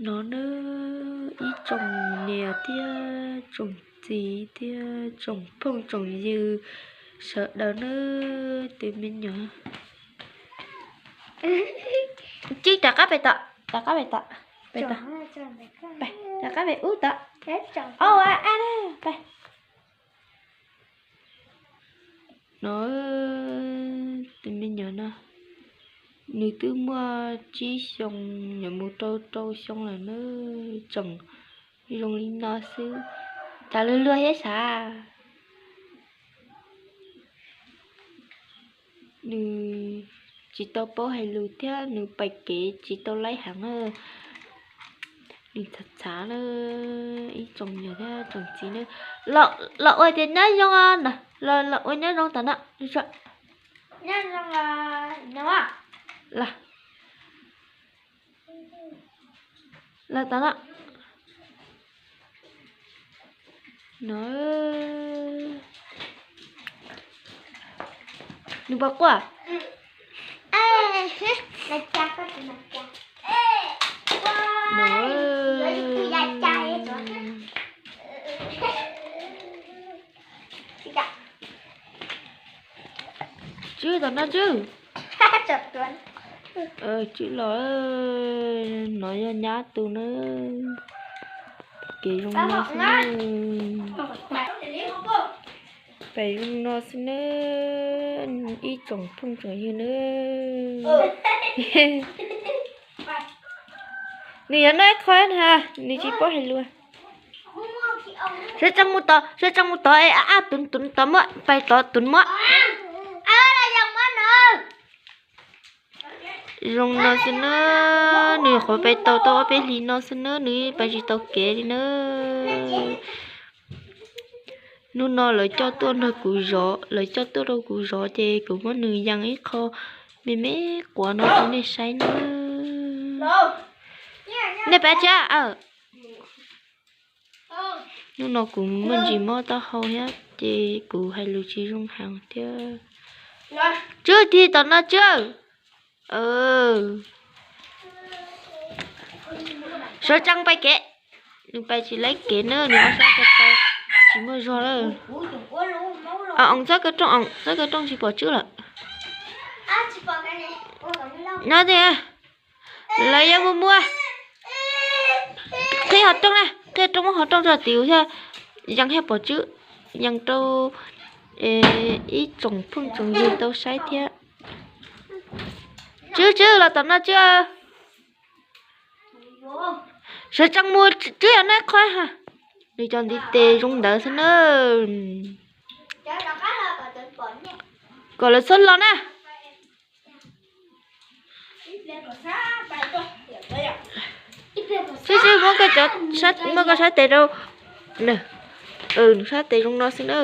No nawb ib tsoom niam thiab tsoom txiv thiab tsoom phooj tsoom ywg sawv daws nawb, tus me nyuam. Tswb rov qab pem tom, rov qab pem tom, pem tom, rov qab pem ub tom. Au, a, a, pem. No tus me nyuam no, nws twb muaj tsib xyoo, yuav mus rau rau xyoo lawm nawb, tseem zoo li no xwb, cas luag luag thiab sav. Nws tsis tau paub hais lus thiab nws pais kev tsis tau laib heev na. Nws txhav txhav na, ib tsoom niam thiab tsoom txiv na. Los ua tias nyob zoo na, los ua nyob zoo tom no. Los, los tom no. No, nws puas quaj? No, Tswb tom no Tswb. Tswb los, no yog nyab tus na. Kev zoo no xwb na. Pem zoo no xwb na, ib tsoom phooj tsoom ywg na. Nws yuav noj ib qho na, nws tsis paub hais lus. Sawv tsees mus tod, sawv tsees mus tod es a a tus tus tod muab pais tod tus muab. Zoo no xwb na, nws nyuam qhuav pais tau tau ob peb hlis no xwb na, nws pais tsis tau kev li na. Hnub no lawv coj tuaj nrog kuv zov, lawv coj tuaj rau kuv zov ces kuv muab nws yees ib qho me me quav no rau nej saib na. Nej pab tsa. Hnub no kuv muaj ntsis mob taub hau thiab ces kuv hais lus tsis zoo heev thiab. Tswb, tig tom no Tswb. Sawv tsees pais kev. Nws pais tsis laib kev na, nws ob sab ko taw tsis muaj zog lawm. Oos, txhob kaw rooj, oos, txhob kaw rooj tsis pom Tswb lawm. Nyob tiag, lawv yuav mus muag. Qhib qhov rooj na, qhib rooj, muab qhov rooj rau tim thiaj yees thiaj pom Tswb, yees rau ib tsoom phooj tsoom ywg tau saib thiab. Tswb, Tswb, los tom no Tswb. Sawv tsees mus, Tswb yuav noj qhov ha. Nws cov ntiv tes zoo ntawd xwb na. Kom lawv txhob los na. Sib sib muab, muab koj sab tes rau. Nws sab tes zoo no xwb na.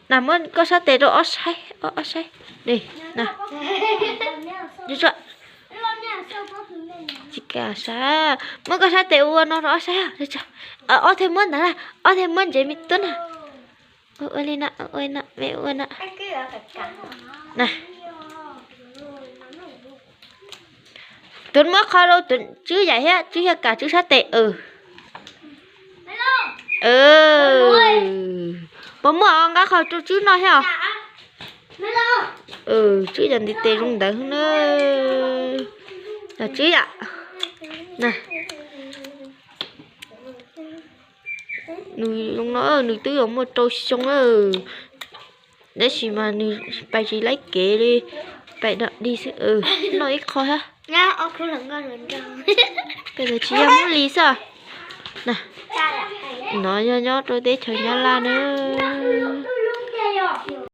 Na, muab koj sab tes rau ob saib, ob saib. Tsis kam sab, muab koj sab tes ua no rau ob saib. Ob thiaj muab ntawd na, ob thiaj muab ntsev me tub na. Ua li no, ua no, me ua no. Tus muab qho rau Tswb yam thiab, Tswb thiaj kam Tswb sab tes. Puas muaj nqa qho rau Tswb no thiab os? Tswb cov ntiv tes zoo ntawd na. Tswb yam. Nws zoo no, nws twb yuav muaj rau xyoo lawm, tab sis mas nws pais tsis laib kev li, pais dog dig xwb. Noj ib qho thiab. Peb tsis yog muab li xwb. No yog nyob rau teb chaws Nyab Laj na.